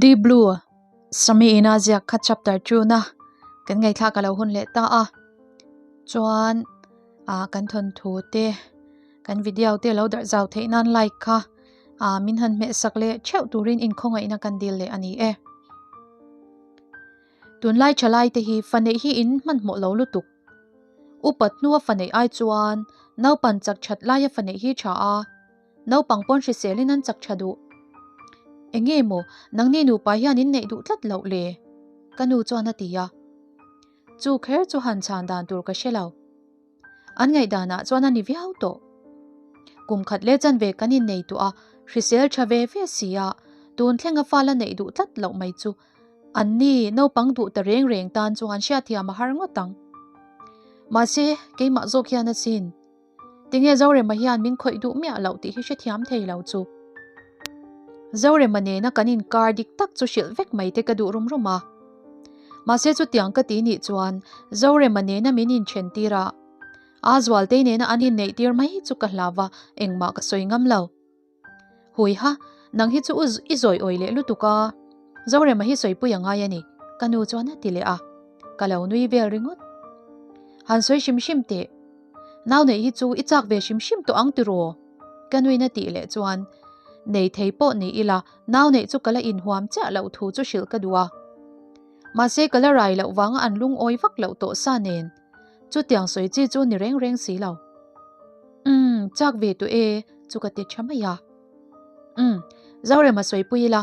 Deep Blue, Sami ina ziak kha chapter 2 na kan ngaihthlak a lo hun leh ta a. Chuan ah kan thawnthu te kan video te lo darh zau theih nan like kha ah min han hmeh sak leh theuh turin inkhawngaihna kan dil leh a ni e. Tunlai thalai te hi fa neih hi in hmanhmawh lo lutuk. Upat hnua fa neih ai chuan naupan chak that laia fa neih hi tha a, naupang pawn hriselin an chak tha duh. Enge maw nangni nupa hian in neih duh tlat loh le? Ka nu chuan a ti a. Chu kher chu han chhan dan tur ka hre lo. An ngaihdanah chuan a ni viau tawh. Kum khat leh chanve kan innei tawh a, hrisel tha ve ve si a, tun thlenga fa la neih duh tlat loh mai chu Anni naupang duh ta reng reng tan chuan hriatthiam a har ngawt ang. Mahse, keimah zawk hian asin. Tinge Zorema hian min khawih duh miah loh tih hi hrethiam thei lo chu. Zorema nena kan inkar dik tak chu hrilh vek mai te ka duh rum rum a. Mahse chutiang ka ti nih chuan Zorema nena min inthen tir a, a Zualtei nena an inneih tir mai chu ka hlau va, engmah ka sawi ngam lo. Huiha, nang hi chu u i zawi awi leh lutuk a, Zorema hi sawipui a ngai a ni, ka nu chuan a ti leh a, ka lo nui vel ringawt. Han sawi hrim hrim teh, nau neih hi chu i chak ve hrim hrim tawh ang tiraw? Ka nuin a tih leh chuan, Nei thei pawh ni ila, nau neih chu ka la inhuam chiah loh thu chu hrilh ka duh a. Mahse ka la rai loh vanga an lungawi vak loh tawh sa nen, chutiang sawi chi chu ni reng reng si lo. Umm, chak ve tawh e, chu ka ti tha mai a. Umm, Zorema sawipui ila,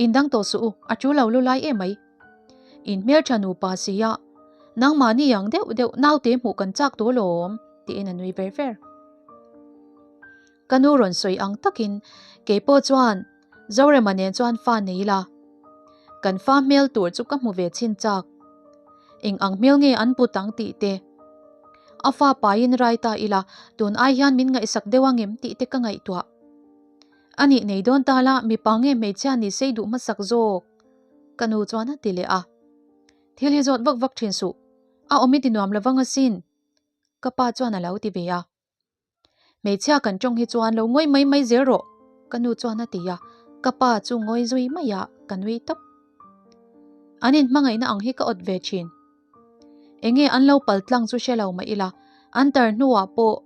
indang tawh suh u, a tul lo lu lai emai. In hmeltha nupa sia, nangmahni ang deuh deuh naute hmuh kan chak tawh lawm, tiin a nui ver ver. Ka nu rawn sawi ang takin keipawh chuan Zorema nen chuan fa nei ila. Kan fa hmel tur chu ka hmu ve chhin chak. Eng ang hmel nge an put ang tih te. A fa paiin rai ta ila tun ai hian min ngaihsak deuh angem tih te ka ngaihtuah. A nih nei dawn ta la mipa nge hmeichhia ni sei duh hmasak zawk? Ka nu chuan a ti leh a. Thil hi zawt vak vak thin suh. A awm i ti nuam lovang asin. Ka pa chuan a lo ti ve a. Hmeichhia kan tawng hi chuan lo ngawi mai mai zel rawh, ka nu chuan a ti a, ka pa chu ngawi zui mai a, ka nui tawp. An inhmangaihna ang hi ka awt ve thin. Enge an lo pal tlang chu hre lo mah ila, an tar hnuah pawh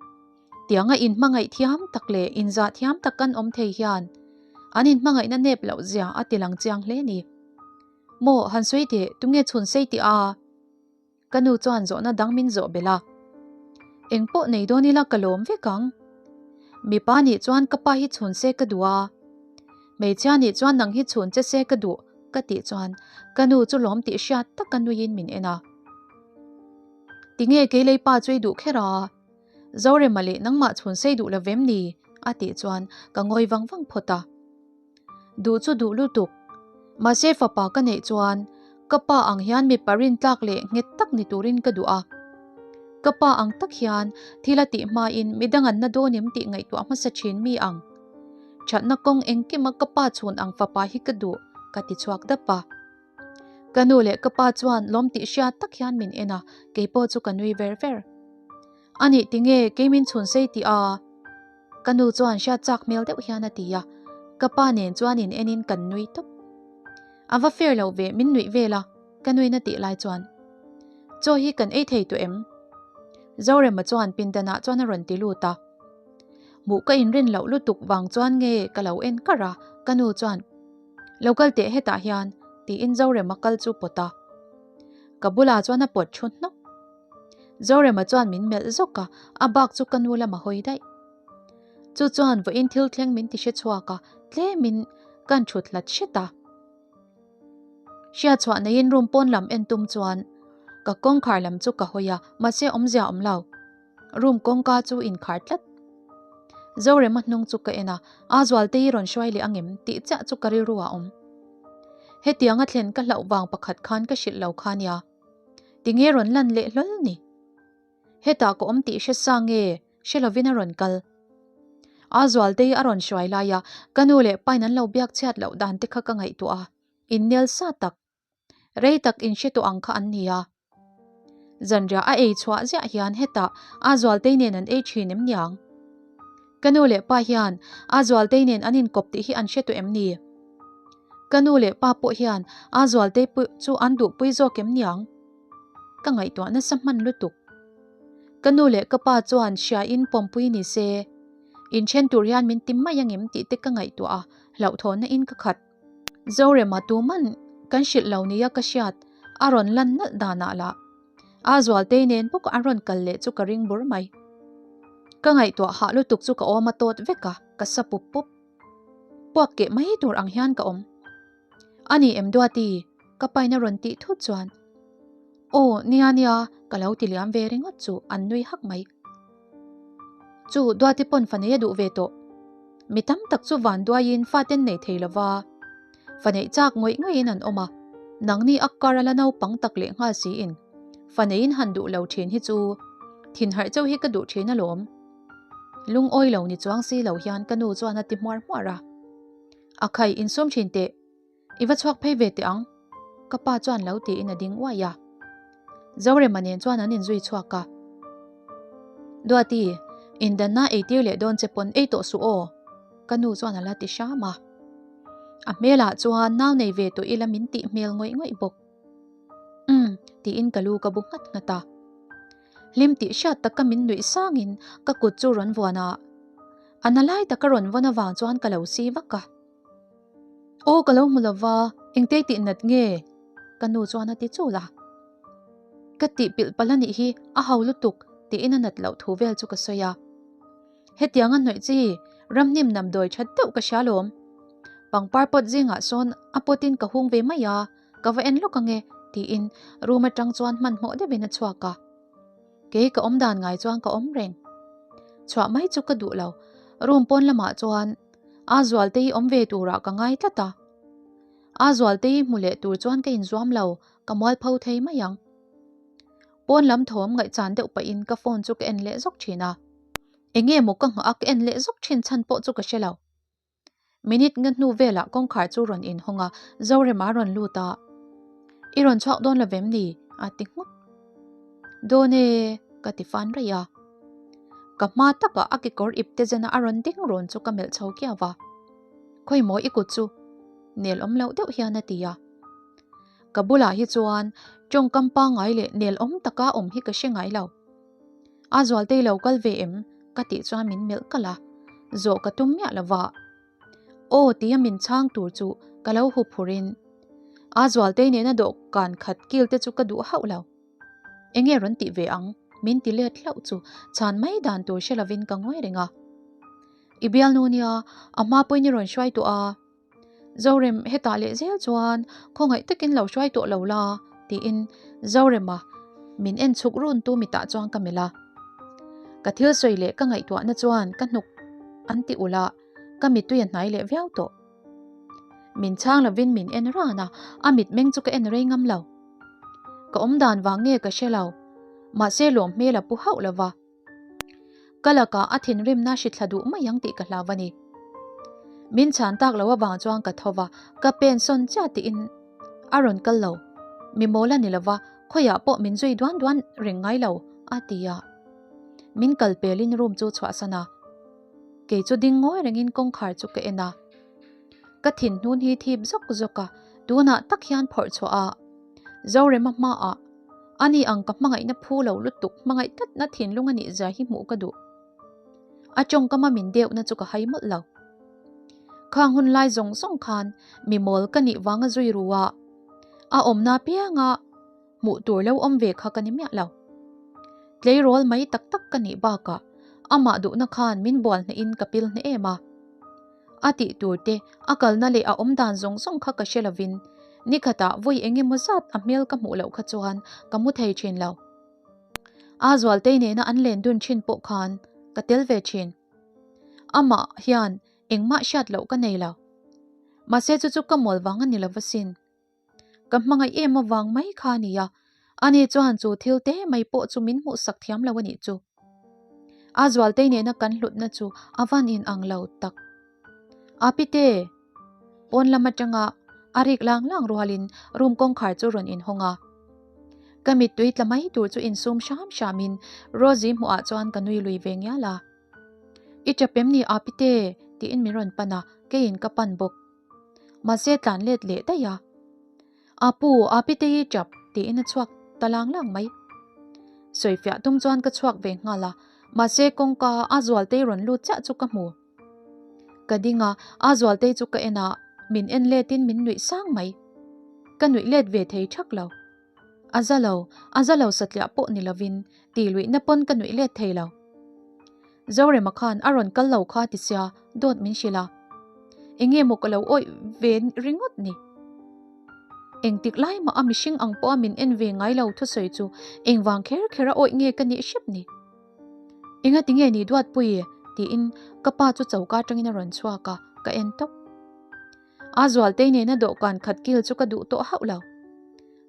tianga inhmangaih thiam tak leh inzah thiam tak kan awm thei hian an inhmangaihna nep loh zia a ti lang chiang hle ni. Maw han sawi teh, tunge chhun sei tih a? Ka nu chuan zawhna dang min zawh belh a, Eng pawh nei dawn ila ka lawm vek ang. Mipa nih chuan ka pa hi chhun se ka duh a, hmeichhia nih chuan nang hi chhun che se ka duh ka tih chuan ka nu chu lawm tih hriat taka nuiin min en a. Tinge kei lei pa chu i duh kher a? Zorema leh nangmah chhun sei duh lo vem ni? a tih chuan ka ngawi vang vang phawt a. Duh chu duh lutuk. Mahse fapa ka neih chuan ka pa ang hian mipa rintlak leh nghet tak ni turin ka duh a. Ka pa ang tak hian thil a tih hmain midang an na dawn em tih ngaihtuah hmasa thin mi ang. Thatna kawng engkima ka pa chhun ang fapa hi ka duh ka ti chhuak dap a. Ka nu leh ka pa chuan lawm tih hriat tak hian min en a, keipawh chu ka nui ver ver. Anih tinge kei min chhun sei tih a? Ka nu chuan hriat chak hmel deuh hian a ti a, ka pa nen chuan in enin kan nui tawp. A va fair loh ve min nuih vel a, ka nuin a tih lai chuan. Chaw hi kan ei thei tawh em? Zorema chuan pindanah chuan a rawn ti lut a. Hmuh ka inrin loh lutuk vang chuan nge ka lo en kar a, ka nu chuan, Lo kal teh hetah hian, tiin Zorema kal chu pawt a. Ka bulah chuan a pawt thu hnawk. Zorema chuan min melh zawk a, a bak chu ka nu lam a hawi daih. Chu chuan vawiin thil thleng min ti hre chhuak a, tlemin kan thut hlat hret a. Hriatchhuah neiin room pawn lam en tum chuan ka kawngkhar lam chu ka hawi a, mahse awmzia awm lo. Room kawngka chu inkhar tlat. Zorema hnung chu ka en a, a Zualtei rawn hruai leh angem tih chiah chu ka rilru ah awm. Hetianga thlen ka hlauh vang pakhat khan ka hrilh lo kha nia. Tinge rawn lan leh hlawl ni? Hetah ka awm tih hre sa nge hre lovin a rawn kal. A Zualtei a rawn hruai lai a, ka nu leh pain an lo biak chhiat loh dan te kha ka ngaihtuah a, innel sa tak. Rei tak inhre tawh ang kha an ni a. Zanriah a ei chhuah ziah hian hetah a Zualtei nen an ei thin em niang? Ka nu leh pa hian a Zualtei nen an inkawp tih hi an hre tawh em ni? Ka nu leh pa pawh hian a Zualtei chu an duhpui zawk em niang? Ka ngaihtuah nasa hman lutuk. Ka nu leh ka pa chuan hriain pawmpui ni se, inthen tur hian min ti mai angem tih te ka ngaihtuah a, hlauhthawnna in ka khat. Zorema tuman kan hrilh lo nia ka hriat a rawn lan nalh danah lah a Zualtei nen bawk an rawn kal leh chu ka ring bur mai. Ka ngaihtuah hah lutuk chu ka awm a tawt vek a, ka sa pup pup. Puak keh mai tur ang hian ka awm. A ni em Duati? Ka pain a rawn tih thut chuan Aw nia nia ka lo ti liam ve ringawt chu an nui hak mai. Chu Duati pawn fa nei a duh ve tawh. Mi tam tak chu van duaiin faten nei thei lova fa neih chak ngawih ngawihin an awm a, nangni a kar a la naupang tak leh nghal siin fa neiin han duh lo thin hi chu thinharh chauh hi ka duh thin alawm. Lungawi lo ni chuang si lo hian ka nu chuan a ti hmuar hmuar a. A khai insum thin teh, i va chhuak phei ve teh ang, ka pa chuan lo tiin a ding uai a. Zorema nen chuan an inzui chhuak a. Duati, indanna eitir leh dawn che pawn ei tawh suh aw, ka nu chuan a la ti hram a. A hmelah chuan nau nei ve tawh ila min tih hmel ngawih ngawih bawk. Umm, tiin ka lu ka bu nghat nghat a. Hlim tih hriat taka min nuih sangin ka kut chu rawn vuan a. A na lai taka rawn vawn avang chuan ka lo si vak a. Aw ka lo hmu lova, engtei tih nat nge? Ka nu chuan a ti chul a. Ka tih pilh palh a nih hi, a hau lutuk tiin a nat loh thu vel chu ka sawi a. Hetiang a hnawih chi, ramhnim namdawi that deuh ka hria lawm. Pangpar pawt zingah sawn a pawtin ka hung ve mai a, ka va en lawk ange tiin room atang chuan hmanhmawh deuhin a chhuak a. Kei ka awm dan ngai chuan ka awm reng. Chhuah mai chu ka duh lo. Room pawn lamah chuan a Zualte hi awm ve turah ka ngai tlat a. A Zualte hi hmu leh tur chuan ka inzuam lo, ka mualpho thei mai ang. Pawn lam thawm ngaihchan deuh pahin ka phone chu ka en leh zawk thin a. Enge maw ka nghah a ka en leh zawk thin chhan pawh chu ka hre lo. Minute nga hnu velah kawngkhar chu rawn inhawng a, Zorema a rawn lut a. I rawn chhuak dawn lo vem ni? a ti nghut. Dawn e, ka ti fan raih a. Ka hma takah a kekawr ip te zena a rawn ding rawn chu ka melh chho kiau va. Khawi maw i kut chu? Nel awm loh deuh hian a ti a. Ka bulah hi chuan tawngkam pangngai leh nel awm taka awm hi ka hre ngai lo. A Zualtei lo kal ve em? ka tih chuan min melh kalh a, zawh ka tum miah lo va. Aw tia min chhang tur chu ka lo hup phur in A Zualtei nena dawhkan khat kil te chu ka duh hauh lo. Enge rawn tih ve ang? min ti let hlauh chu chhan mai dan tur hre lovin ka ngawi reng a. I bialnu nia, a hma pawhin i rawn hruai tawh a. Zorem hetah leh zel chuan khawngaih takin lo hruai tawh lo la tiin Zorema min en chhuk run tu mitah chuan ka melh a. Ka thil sawi leh ka ngaihtuahna chuan ka hnuk an ti ulh a, ka mittui a hnai leh viau tawh. Min chhang lovin min en ran a, a mitmeng chu ka en rei ngam lo. Ka awmdan vang nge ka hre lo, mahse lawm hmel a pu hauh lova. Ka lakah a thinrimna hri thla duh mai ang tih ka hlau a ni. Min chhan tak lo avang chuan ka tho va, ka pen sawn chiah tiin a rawn kal lo. Mi mawl a ni lova, khawiah pawh min zui duan duan reng ngai lo, a ti a. Min kal pelin room chu chhuahsan a. Kei chu ding ngawi rengin kawngkhar chu ka en a. Ka thinhnun hi thip zawk zawk a, tunah tak hian phawrh chhuah a. Zorema hmaah Ani ang ka hmangaihna phu lo lutuk hmangaih tlatna thinlung a nih zia hi hmuh ka duh. A tawngkama min deuhna chu ka hai mawlh lo. Khang hun lai zawng zawng khan mi mawl ka nih vanga zui ru a, a awmna pianga hmuh tur lo awm ve kha ka ni miah lo. Tleirawl mai tak tak ka nih bakah amah duhna khan min bual hnehin ka pil hneh em a. A tih tur te, a kalna leh a awm dan zawng zawng kha ka hre lovin, nikhatah vawi eng emaw zat a hmel ka hmuh loh kha chuan ka mu thei thin lo. A Zualtei nena an len dun thin pawh khan ka tel ve thin. Amah hian engmah hriat loh ka nei lo. Mahse chu chu ka mawl vang a ni lo asin. Ka hmangaih em avang mai kha a ni a, ani chuan chu thil te mai pawh chu min hmuhsak thiam lo a nih chu. A Zualtei nena kan hlutna chu a van in ang lo tak. A pite! Pawn lam atanga a rik lang lang rualin room kawngkhar chu rawn inhawng a. Ka mittui tla mai tur chu insum hram hramin Rosie hmuhah chuan ka nui lui ve ngial a. I tap em ni a pite? tiin min rawn pan a, keiin ka pan bawk. Mahse tlan let leh daih a. Apu, Apitei i tap tiin a chhuak ta lang lang mai. Sawifiah tum chuan ka chhuak ve nghal a, mahse kawngka a Zualtei rawn lut chiah chu ka hmu. Ka ding a, a Zualtei chu ka en a, min en letin min nuih sang mai. Ka nuih let ve thei thak lo. A za lo, a za lo satliah pawh ni lovin tih luihna pawn ka nuih let thei lo. Zorema khan a rawn kal lo kha ti sia dawt min hrilh a. Enge maw ka lo awih ve ringawt ni? Engtik lai mah a mihring ang pawha min en ve ngai lo thusawi chu engvang kher kher a awih nge ka nih hrep ni? Engati nge ni Duatpui? tiin ka pa chu choka atangin a rawn chhuak a, ka en tawp. A Zualtei nena dawhkan khat kil chu ka duh tawh hauh lo.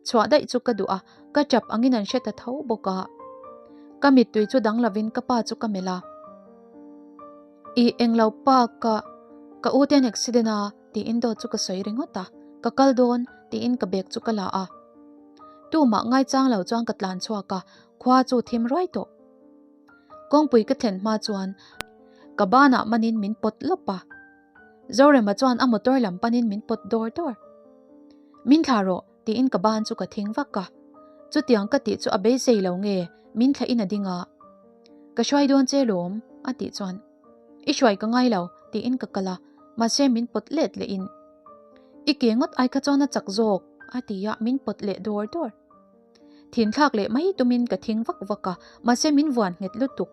Chhuah daih chu ka duh a, ka tap angin an hre ta tho bawk a. Ka mittui chu dang lovin ka pa chu ka melh a. I englo pa ka ka u te an accident a tiin dawt chu ka sawi ringawt a, ka kal dawn tiin ka bag chu ka la a. Tumah ngaichang lo chuan ka tlan chhuak a, khua chu thim ruai tawh. Kawngpui ka thlen hma chuan ka banah manin min pawt lawp a. Zorema chuan a motor lam panin min pawt dawr dawr. Min thlah rawh tiin ka ban chu ka thing vak a. Chutiang ka tih chu a beisei lo nge min thlah in a ding a. Ka hruai dawn che lawm a tih chuan I hruai ka ngai lo tiin ka kal a, mahse min pawt let leh in I ke ngawt ai kha chuan a chak zawk a ti a min pawt leh dawr dawr. Thin thlak leh mai tumin ka thing vak vak a, mahse min vuan nghet lutuk.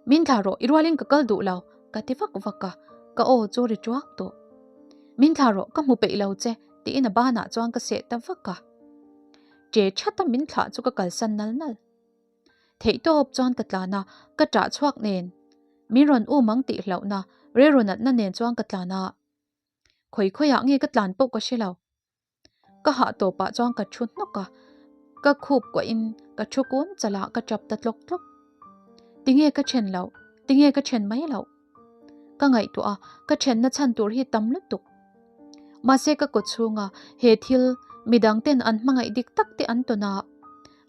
Min thlah rawh, i rualin ka kal duh lo, ka ti vak vak a, ka aw chu ri ṭuak tawh. Min thlah rawh, ka hmu peih lo che, tiin a banah chuan ka seh ta vak a. Ṭe ṭhata min thlah chu ka kalsan nal nal. Theihtawp chuan ka tlan a, ka ṭah chhuak nen. Min rawn um ang tih hlauhna, rilru natna nen chuan ka tlan a. Khawi khawiah nge ka tlan pawh ka hre lo. Ka hah tawpah chuan ka thu hnawk a, ka khup kuahin ka thu kun chalah ka tap ta tlawk tlawk. Tinge ka then loh? Tinge ka then mai loh? Ka ngaihtuah a, ka thenna chhan tur hi tam lutuk. Mahse ka kaw chhunga he thil midang ten an hmangaih dik tak te an tawn a,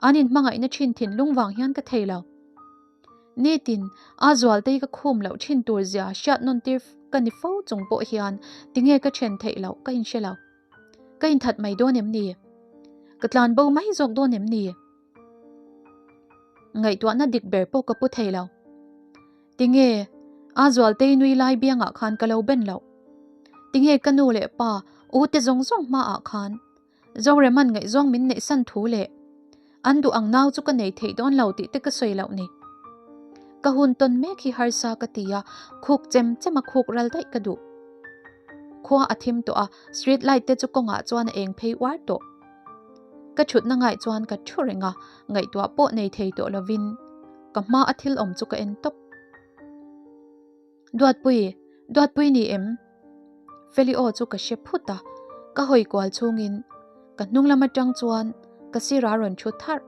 an inhmangaihna thin thinlung vang hian ka thei lo. Nitin, a Zualtei ka khum loh thin tur zia hriat nawn tir ka ni fo chung pawh hian tinge ka then theih loh ka inhre lo. Ka inthat mai dawn em ni? Ka tlan bo mai zawk dawn em ni? Ngaihtuahna dik ber pawh ka pu thei lo. Tinge a Zualtei nui lai biangah khan ka lo ben loh? Tinge ka nu leh pa u te zawng zawng hmaah khan Zoreman ngaihzawng min neihsan thu leh an duh ang nau chu ka nei theih dawn lo tih te ka sawi loh ni. Ka hun tawn mek hi harsa ka ti a, khuk chem chem a khuk ral daih ka duh. Khua a thim tawh a, street light te chu kawngah chuan a eng phei uar tawh. Ka thutna ngaih chuan ka thu reng a, ngaihtuah pawh nei thei tawh lovin ka hma a thil awm chu ka en tawp. Duatpui, Duatpui ni em? Feli aw chu ka hre phut a, ka hawi kual chhungin ka hnung lam atang chuan ka sirah a rawn thu tharh.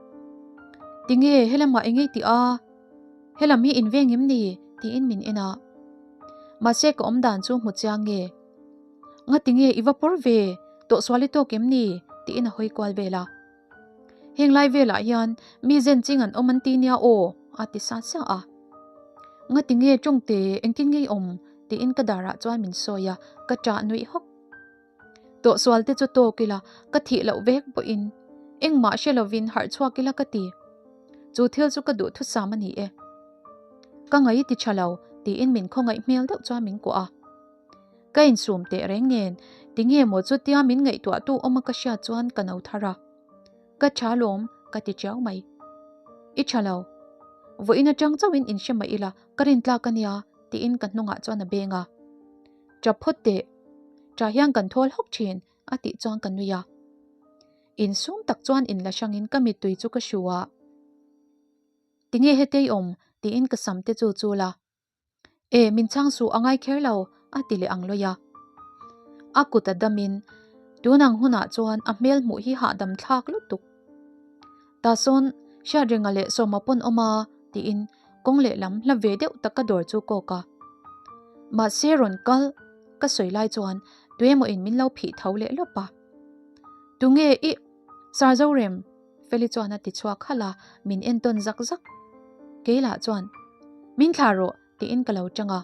Tinge helamah eng ei tih a? Helam hi in veng em ni? tiin min en a. Mahse ka awm dan chu hmu chiang nge? Ngatinge i va pawr ve? Tawhsual i tawk em ni? tiin a hawi kual vel a. Heng lai velah hian mi zen ching an awm an ti nia aw, a ti sa sa a. Ngati nge tawngte engtin nge i awm? tiin ka darah chuan min sawi a, ka ṭah nuih hawk. Tawhsual te chu tawk ila, ka thih loh vek pawhin engmah hre lovin harh chhuak ila ka ti. Chu thil chu ka duhthusam a ni e. Ka ngaih ti ṭha lo, tiin min khawngaih hmel deuh chuan min kuah a. Ka insum teh reng nen, tinge maw chutia min ngaihtuahtu awm a ka hriat chuan ka no thar a. Ka tha lawm, ka ti chiau mai. I tha lo. Vawiin atang chauhin inhre mah ila, ka rintlak a nia, tiin ka hnungah chuan a beng a. Tap phawt teh. Tah hian kan thawl hawk thin, a tih chuan ka nui a. Insum tak chuan inla hrangin ka mittui chu ka hru a. Tinge hetei awm, tiin ka sam te chu chul a. E, min chhang suh a ngai kher lo, a ti leh ang lawih a. A kut a damin, tun ang hunah chuan a hmel hmuh hi hahdam thlak lutuk. Tah sawn Hriatrenga leh Sawma pawn awm a, tiin kawng lehlam hla ve deuh taka dawr chu kawk a. Mahse rawn kal ka sawi lai chuan tuemawin min lo phih tho leh lawp a. Tunge i Sir Zorem? Feli chuan a ti chhuak halh a, min entawn zak zak. Keilah chuan, Min thlah rawh, tiin ka lo chang a.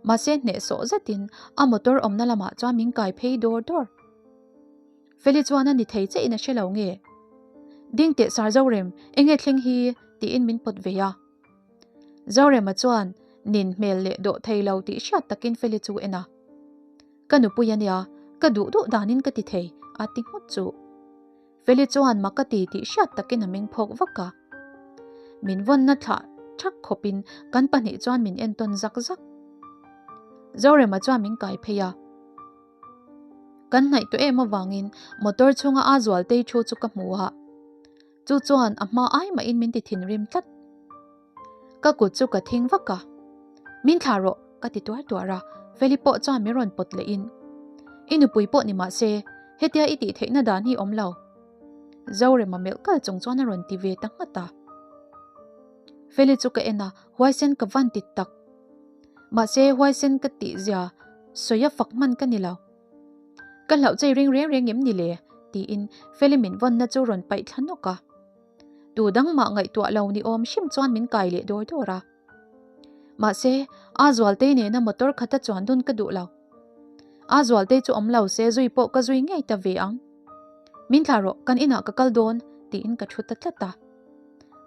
Mahse hnehsawh zetin a motor awmna lamah chuan min kai phei dawr dawr. Feli chuan a ni thei che in a hre lo nge? Ding teh Sir Zorem, enge thleng hi? tiin min pawt ve a. Zorema chuan nin hmel leh dawh thei lo tih hriat takin Feli chu en a. Ka nupui a nia, ka duh duh danin ka ti thei, a ti nghut chu. Feli chuan mak a ti tih hriat takin a meng phawk vak a. Min vawnna thlah thak khawpin kan pahnih chuan min entawn zak zak. Zorema chuan min kai phei a. Kan hnaih tawh em avangin motor chhunga a zualtei thu chu ka hmu a. Chu chuan a hma ai mahin min ti thinrim tlat. Ka kut chu ka thing vak a. Min thlah rawh ka ti tuar tuar a, Feli pawh chuan min rawn pawt lehin. I nupui pawh ni mah se, hetia i tih theihna dan hi awm lo. Zorema melh kal chung chuan a rawn ti ve ta nghat a. Feli chu ka en a, huaisen ka van ti tak. Mahse huaisen ka tih zia sawi a fak hman ka ni lo. Ka hlauh chei ring reng reng em ni le? tiin Feli min vawnna chu rawn paih thla nawk a. Tu dang mah ngaihtuah lo ni awm hrim chuan min kai leh dawr dawr a. Mahse, a Zualtei nena motor khata chuan dun ka duh lo. A Zualtei chu awm lo se zui pawh ka zui ngei ta ve ang. Min thlah rawh, kan inah ka kal dawn, tiin ka thu ta tlat a.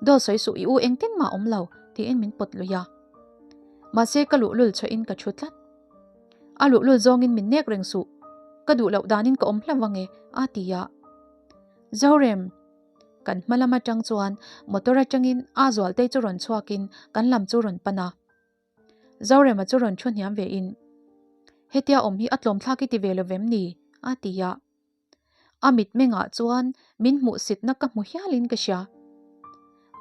Daw sawi suh i u engtin mah awm lo, tiin min pawt lui a. Mahse ka luhlul chhuahin ka thu tlat. A luhlul zawngin min nek reng suh, ka duh loh danin ka awm hlauh ange, a ti a. Zorem! Kan hma lam atang chuan motor atangin a Zualtei chu rawn chhuakin kan lam chu rawn pan a. Zorema chu rawn thu hniam vein, Hetia awm hi a tlawmthlak i ti ve lo vem ni? a ti a. A mitmengah chuan min hmuhsitna ka hmu hialin ka hria.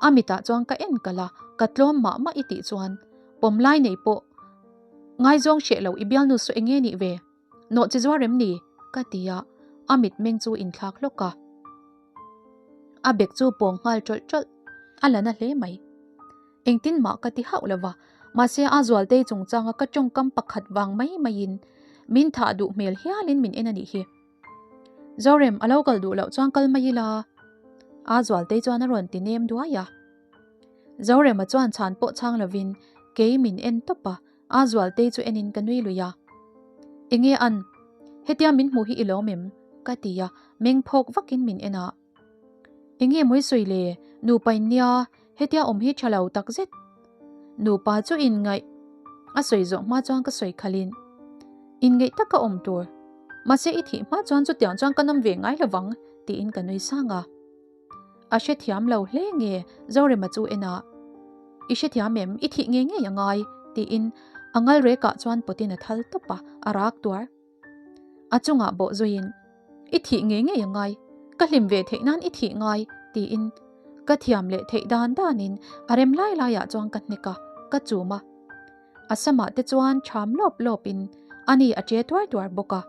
A mitah chuan ka en kalh a, ka tlawm mah mah i tih chuan pawmlai nei pawh ngaizawng hreh lo i bialnu saw enge nih ve? Nawh chi zuar em ni? ka ti a, a mitmeng chu inthlak hlawk a. A bek chu pawng nghal ṭawlh ṭawlh, a la na hle mai. Engtin mah ka ti hauh lo va, mahse a Zualtei chungchanga ka tawngkam pakhat vang mai maiin min thah duh hmel hialin min en a nih hi. Zorem, a lo kal duh loh chuan kal mai ila. A Zualtei chuan a rawn ti nem duai a. Zorema chuan chhan pawh chhang lovin kei min en tawp a, a Zualtei chu enin ka nui lui a. Enge an? Hetia min hmuh hi i lawm em? ka ti a, meng phawk vakin min en a. Enge mawi sawi le, nupa in nia, hetia awm hi tha lo tak zet. Nupa chu inngaih a sawi zawh hma chuan ka sawi khalin, Inngaih taka awm tur, mahse i thih hma chuan chutiang chuan ka nawm ve ngai lo vang, tiin ka nui sang a. A hrethiam lo hle nge Zorema chu en a, I hrethiam em, i thih ngei ngei a ngai, tiin a ngal rekah chuan pawtin a thal tawp a, a rak tuar. A chungah bawh zuiin, I thih ngei ngei a ngai, ka hlim ve theih nan i thih ngai, tiin ka thiam leh theih dan danin a rem lai laiah chuan ka hnek a, ka chum a. A samah te chuan ṭham lawp lawpin a ni a ṭe tuar tuar bawk a.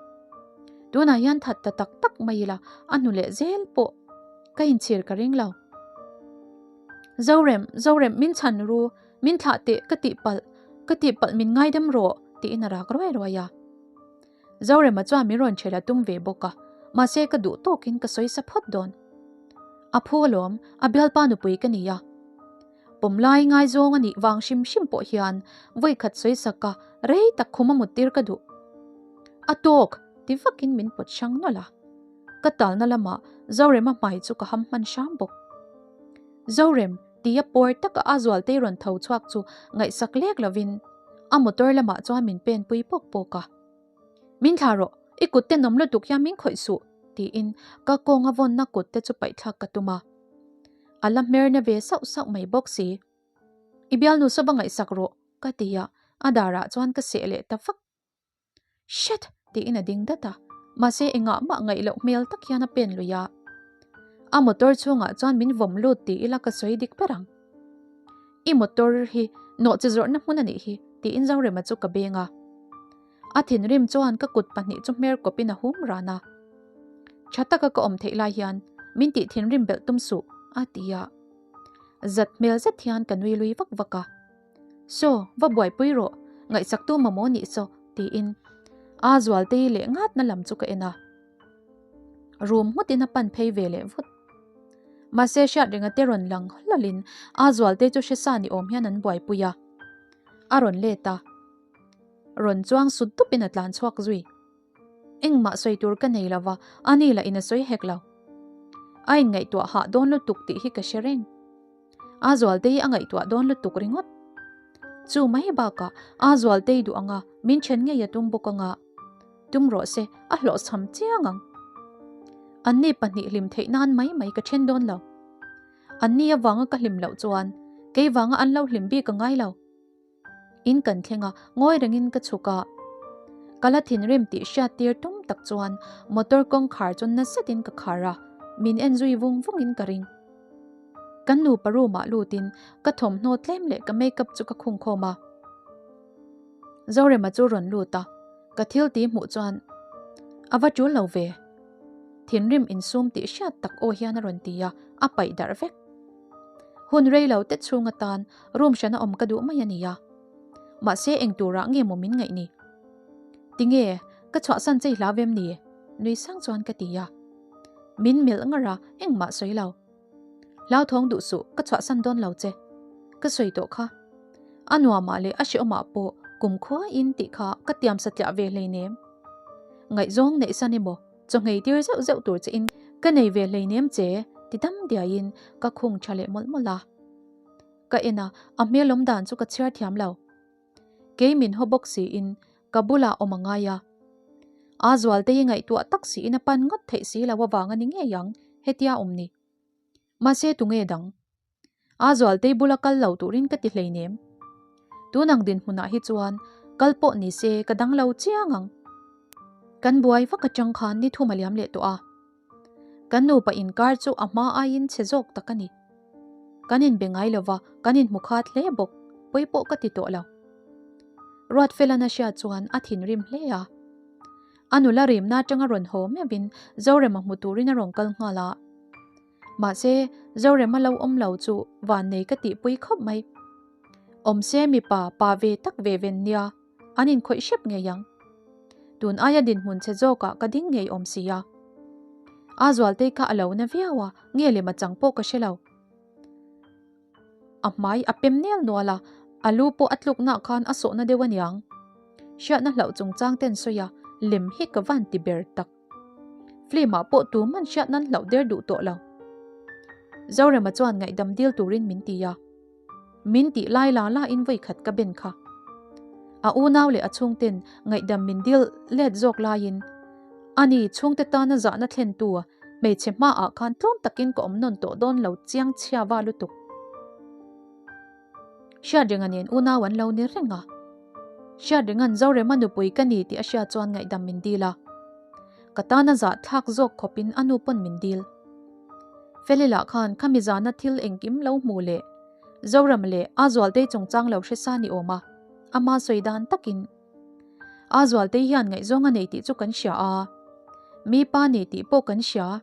Tunah hian that ta tak tak mai ila a hnu leh zel pawh ka inchhir ka ring lo. Zorem, Zorem min chhan ru, min thlah teh ka tihpalh, ka tihpalh min ngaidam rawh, tiin a rak ruai ruai a. Zorema chuan min rawn ṭhel a tum ve bawk a, mahse ka duh tawkin ka sawi sa phawt dawn. A phu alawm, a bialpa nupui ka ni a. Pawmlai ngaizawng a nih vang hrim hrim pawh hian vawi khat sawi sak a, rei tak khum a muttir ka duh. A tawk! ti vakin min pawt hrang nawlh a. Ka talna lamah Zorema hmai chu ka ham hman hram bawk. Zorem! Tia pawr taka a Zualtei rawn tho chhuak chu ngaihsak lek lovin a motor lamah chuan min pen pui pawk pawk a. Min thlah rawh, i kut tenawm lutuk hian min khawih suh, tiin ka kawnga vawnna kut te chu paihthlak ka tum a. A la hmerna ve sauh sauh mai bawk si. I bialnu saw va ngaihsak rawh, ka ti a, a darah chuan ka seh leh ta vak. Shit! tiin a ding dat a, mahse engah mah ngaih loh hmel tak hian a pen lui a. A motor chhungah chuan min vawm lut ti ila ka sawi dik ber ang. I motor hi nawh chi zawrhna hmun a nih hi, tiin Zorema chu ka beng a. A thinrim chuan ka kut pahnih chu hmer kawpin a hum ran a. Tha taka ka awm theih lai hian min tih thinrim belh tum suh, a ti a. Zat hmel zet hian ka nui lui vak vak a. Saw, va buaipui rawh, ngaihsaktu mamawh nih saw, tiin a Zualtei leh ngatna lam chu ka en a. Rum nghutin a pan phei ve leh vut. Mahse Hriatrenga te rawn lang hlawlin a Zualtei chu hresa ni awm hian an buaipui a. A rawn let a. Rawn chuang sut dupin a tlan chhuak zui. Engmah sawi tur ka nei lova, a ni lah in a sawi hek lo. A inngaihtuah hah dawn lutuk tih hi ka hre reng. A Zualtei a ngaihtuah dawn lutuk ringawt. Chu mai bakah a Zualtei duh anga min then ngei a tum bawk anga tum rawh se a hlawhchham chiang ang. Anni pahnih hlim theih nan mai mai ka then dawn lo. Anni avanga ka hlim loh chuan kei vanga an lo hlim bik a ngai lo. In kan thleng a, ngawi rengin ka chhuk a. Ka la thinrim tih hriat tir tum tak chuan motor kawngkhar chu na zetin ka khar a, min en zui vung vungin ka ring. Kan nupa room ah lutin ka thawmhnaw tlem leh ka makeup chu ka khung khawm a. Zorema chu rawn lut a, ka thil ti hmuh chuan a va tul lo ve. Thinrim insum tih hriat tak aw hian a rawn ti a, a paih darh vek. Hun rei lo te chhung atan room hrana awm ka duh mai a nia. Mahse eng turah nge maw min ngaih ni? Tinge, ka chhuahsan chei hlau em ni? Nui sang chuan ka ti a. Min melh ngar a, engmah sawi lo. Hlauthawng duh suh, ka chhuahsan dawn lo che. Ka sawi tawh kha. A nuamah leh a hrehawmah pawh kum khuaiin tih kha ka tiam satliah ve hleinem. Ngaihzawng neihsan emaw, chawngei tir zeuh zeuh tur che in ka nei ve hleinem che ti dam diaiin ka khung tha leh mawlh mawlh a. Ka en a, a hmel awm dan chu ka chhiar thiam lo. Kei min haw bawk siin ka bulah awm a ngai a. A Zualtei ngaihtuah tak siin a pan ngawt theih si lo avang a ni ngei ang hetia awm ni. Mahse tunge dang? A Zualtei bula kal lo turin ka ti hleinem. Tun ang dinhmunah hi chuan kal pawh ni se ka dang lo chiang ang. Kan buai vak atang khan ni thum a liam leh tawh a. Kan nupa inkar chu a hma aiin chhe zawk tak a ni. Kan inbe ngai lova, kan inhmu khat hle bawk, pawi pawh ka ti tawh lo. Ruatfelan a hriat chuan a thinrim hle a. A nula rimna atanga rawn haw meuhin Zorema hmu turin a rawn kal nghal a. Mahse, Zorema lo awm lo chu vannei ka tihpui khawp mai. Awmse mipa pa ve tak ve ven nia. An inkhawih hrep ngei ang. Tun aia dinhmun chhe zawkah ka ding ngei awm si a. A Zualtei kha a lo na viau a, nge lem a chang pawh ka hre lo. A hmai a pem nel nual a, a lu pawh a tlukna khan a sawhna deuh aniang. Hriatna hlauh chungchang ten sawi a, lem hi ka van ti ber tak. Film ah pawh tu man hriat nan hlauh der duh tawh lo. Zorema chuan ngaihdam dil turin min ti a. Min tih lai la la in vawi khat ka ben kha. A unau leh a chhungten ngaihdam min dil let zawk laiin ani chhungte tana zahna thlentu hmeichhe hmaah khan tlawm takin ka awm nawn tawh dawn lo chiang chhia va lutuk. Hriatrenga nen unau an lo ni reng a. Hriatrenga'n Zorema nupui ka ni tih a hriat chuan ngaihdam min dil a. Ka tana zahthlak zawk khawpin a nu pawn min dil. Felila khan khami zana thil engkim lo hmu leh Zoram leh a Zualtei chungchang lo hre sa ni awm a, ama sawi dan takin A Zualtei hian ngaihzawng a nei tih chu kan hria a, mi pa ni tih pawh kan hria.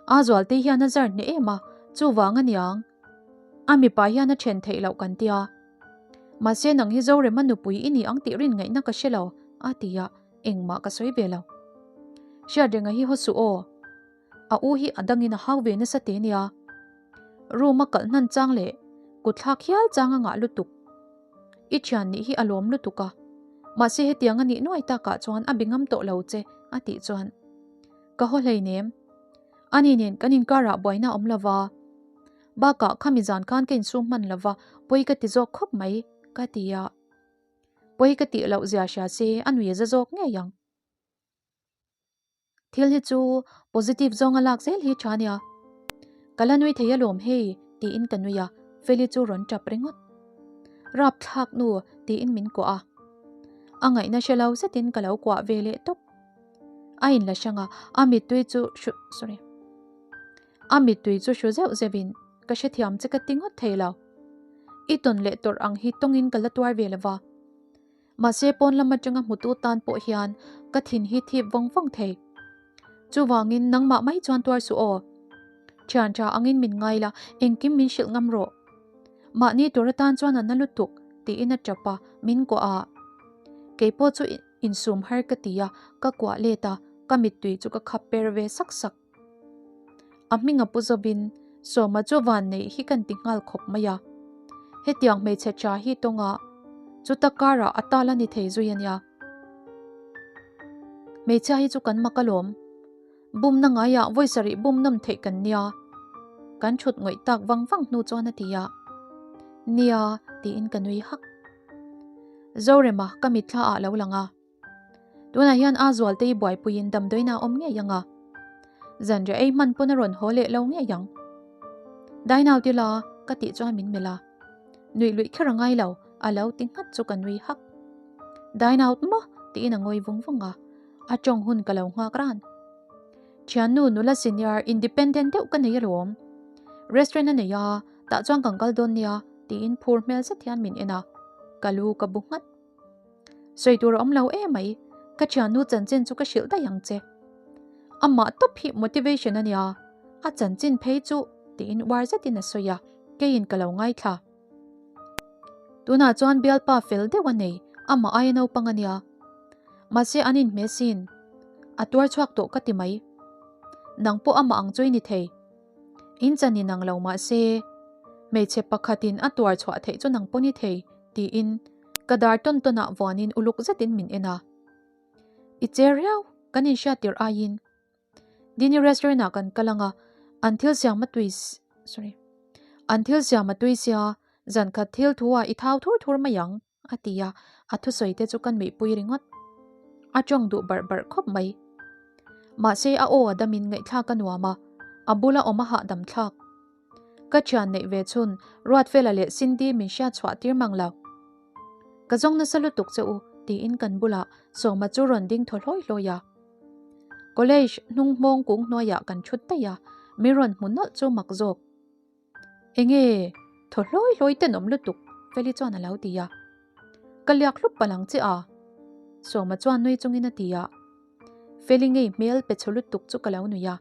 A Zualtei hian a zar hneh em a, chuvang a niang. A mipa hian a then theih loh kan tia. Mahse nang hi Zorema nupui i ni ang tih rin ngaihna ka hre lo, a ti a, engmah ka sawi ve lo. Hriatrenga hi haw suh aw. A u hi a dangin a hau ve nasa te nia. Room a kalh hnan chang leh kutthlak hial chang a ngah lutuk. I thian nih hi a lawm lutuk a. Mahse hetiang a nih nuai takah chuan a be ngam tawh lo che a tih chuan ka haw hleinem. Ani nen kan inkarah buaina a awm lova. Bakah khami zan khan ka insum hman lova pawi ka ti zawk khawp mai ka ti a. Pawi ka tih loh zia hria se a nui a za zawk ngei ang. Thil hi chu positive zawnga lak zel hi tha nia. Ka la nui thei alawm hei tiin ka nui a, Feli chu rawn tap ringawt. Rap thlak nu tiin min kuah a. A ngaihna hre lo zetin ka lo kuah ve leh tawp. A inla hrang a, a mittui chu hru sorry. A mittui chu hru zeuh zeuhin ka hrethiam che ka ti ngawt thei lo. I tawn leh tawrh ang hi tawngin ka la tuar ve lova. Mahse pawn lam atanga hmutu tan pawh hian ka thin hi thip vawng vawng thei. Chuvangin nangmah mai chuan tuar suh aw. Thian tha angin min ngai la, engkim min hrilh ngam rawh. Mahni tur atan chuan a na lutuk tiin a tap a, min kuah a. Keipawh chu insum har ka ti a, ka kuah let a, ka mittui chu ka khap per ve sak sak. A hming a pu zawin Sawma chu van neih hi kan ti nghal khawp mai a. Hetiang hmeichhe tha hi tawnga Chuta karah a tal a ni thei zui a nia. Hmeichhia hi chu kan mak alawm. Bumna ngaiah vawi sarih bum nawm theih kan nia. Kan thut ngawih tak vang vang hnu chuan a ti a. Nia, tiin ka nui hak. Zorema ka mitthla ah lo lang a. Tunah hian a zualte i buaipuiin damdawiin a awm ngei ang a. Zanriah ei hman pawn a rawn haw leh lo ngei ang. Dai nau tila ka tih chuan min melh a. Nuih luih kher a ngai lo, a lo ti nghat chu ka nui hak. Dai nau maw? tiin a ngawi vung vung a. A tawng hun ka lo nghak ran. Thiannu nula senior independent deuh ka nei alawm. Restaurant a nei a, tah chuan kan kal dawn nia tiin phur hmel zet hian min en a. Ka lu ka bu nghat. Sawi tur a awm lo em mai, ka thiannu chanchin chu ka hrilh daih ang che. Amah tawp hi motivation a nia, a chanchin phei chu tiin uar zetin a sawi a, keiin ka lo ngaithla. Tunah chuan bialpa fel deuh a nei, amah aia naupang a nia. Mahse an inhmeh sin, a tuar chhuak tawh ka ti mai. Nang pawh amah ang chu i ni thei. In chan in ang lo mah se, hmeichhe pakhatin a tuar chhuah theih chu nang pawh ni thei, tiin ka dar tawn tawnah vuanin uluk zetin min en a. I che riau, kan inhriat tirh aiin. Dini restaurant ah kan kal ang a, an thil siam a tui sorry an thil siam a tui sia, zan khat thil thu ah i thau thur thur mai ang. A ti a, a thusawi te chu ka nuihpui ringawt. A tawng duh barh barh khawp mai. Mahse a aw a damin ngaihthlak a nuam a, a bula awm a hahdam thlak. Ka thian neih ve chhun Ruatfela leh Cindy min hriat chhuah tir mang lo. Ka zawng nasa lutuk che u tiin kan bulah Sawma chu rawn ding thaw hlawi hlawi a. College hnung hmawng kung hnuaiah kan thut daih a, min rawn hmu nawlh chu mak zawk. Enge? Thaw hlawi hlawi tenawm lutuk, Feli chuan a lo ti a. Ka liak hlup palh ang che a? Sawma chuan nui chungin a ti a. Feli ngei hmel pe chhu lutuk chu ka lo nui a.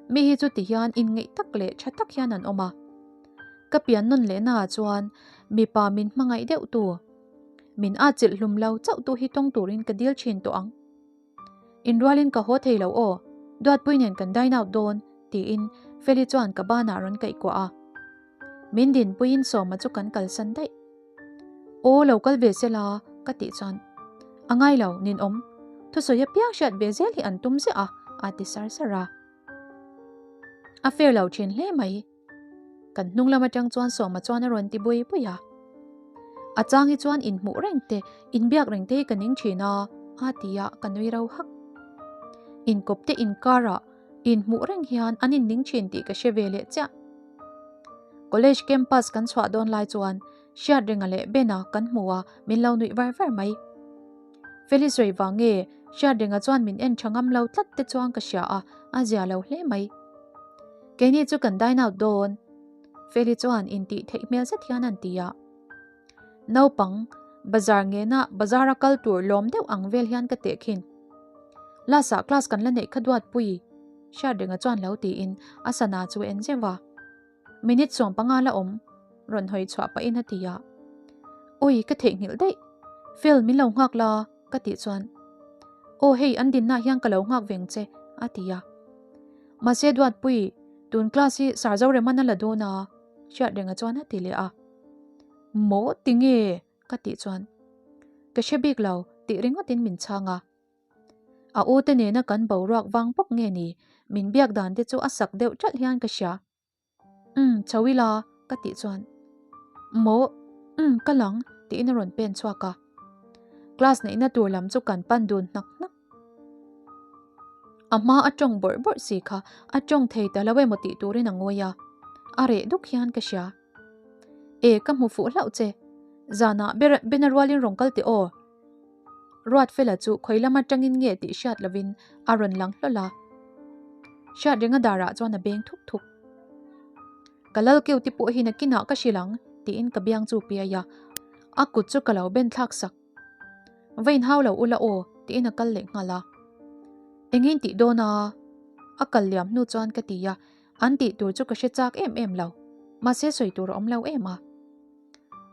Mi hi chu ti hian inngeih tak leh tha tak hian an awm a. Ka pian nawn leh naah chuan mipa min hmangaih deuh tu, min atchilh hlum lo chauh tu hi tawng turin ka dil thin tawh ang. Inrualin ka haw thei lo aw, Duatpui nen kan dine out dawn, tiin Feli chuan ka banah rawn kaih kuah a. Min dinpuiin Sawma chu kan kalsan daih. Aw lo kal ve sela, ka tih chuan, A ngai lo, ninawm. Thusawi apiang hriat ve zel hi an tum ziah a, a ti sar sar a. A fair lo thin hle mai. Kan hnung lam atang chuan Sawma chuan a rawn ti bui bui a. A chang hi chuan inhmuh reng te, inbiak reng te hi ka ning thin a, a ti a, ka nui ro hak. Inkawp te inkarah inhmuh reng hian an inning thin tih ka hre ve leh chiah. College campus kan chhuah dawn lai chuan Hriatrenga leh Bena kan hmu a, min lo nuih var var mai. Feli sawi vang nge Hriatrenga chuan min en tha ngam lo tlat te chuan ka hria a, a zia lo hle mai. Keini chu kan dine out dawn. Feli chuan intih theih hmel zet hian an ti a. Naupang, bazar ngena bazar a kal tur lawm deuh ang vel hian ka teh khin. Last ah class kan la neih kha duatpui, Hriatrenga chuan lo tiin a sana chu en zeuh a. Minute 15 la awm, rawn hawi chhuah pahin a ti a. Awi, ka theihnghilh daih. Fel, min lo nghak la, ka tih chuan. Aw hei, an dinnaah hian ka lo nghak veng che, a ti a. Mahse Duatpui, tun class hi Sir Zoreman a la dawn a, Hriatrenga chuan a ti leh a. Maw, tinge? ka tih chuan. Ka hre bik lo, tih ringawtin min chhang a. A u te nena kan boruak vang bawk nge ni, min biak dan te chu a sak deuh ṭalh hian ka hria. Umm, chho ila, ka tih chuan. Maw, umm, ka lang, tiin a rawn pen chhuak a. Class neihna tur lam chu kan pan dun hnak hnak. A hma a tawng bawrh bawrh si kha a tawng thei ta lo emaw tih turin a ngawi a, a reh duk hian ka hria. E, ka hmu fuh hlauh che. Zanah Bena rualin rawn kal teh aw. Ruatfela chu khawi lam atangin nge tih hriat lovin a rawn lang hlawl a. Hriat renga darah chuan a beng thuk thuk. Ka lal keu te pawh hi nakinah ka hrilh ang tiin ka biang chu piai a, a kut chu ka lo ben thlak sak. Va inhau lo ula aw tiin a kal leh nghal a. Engin tih dawn a? A kal liam hnu chuan ka ti a, an tih tur chu ka hre chak em em lo. Mahse sawi tur a awm lo em a.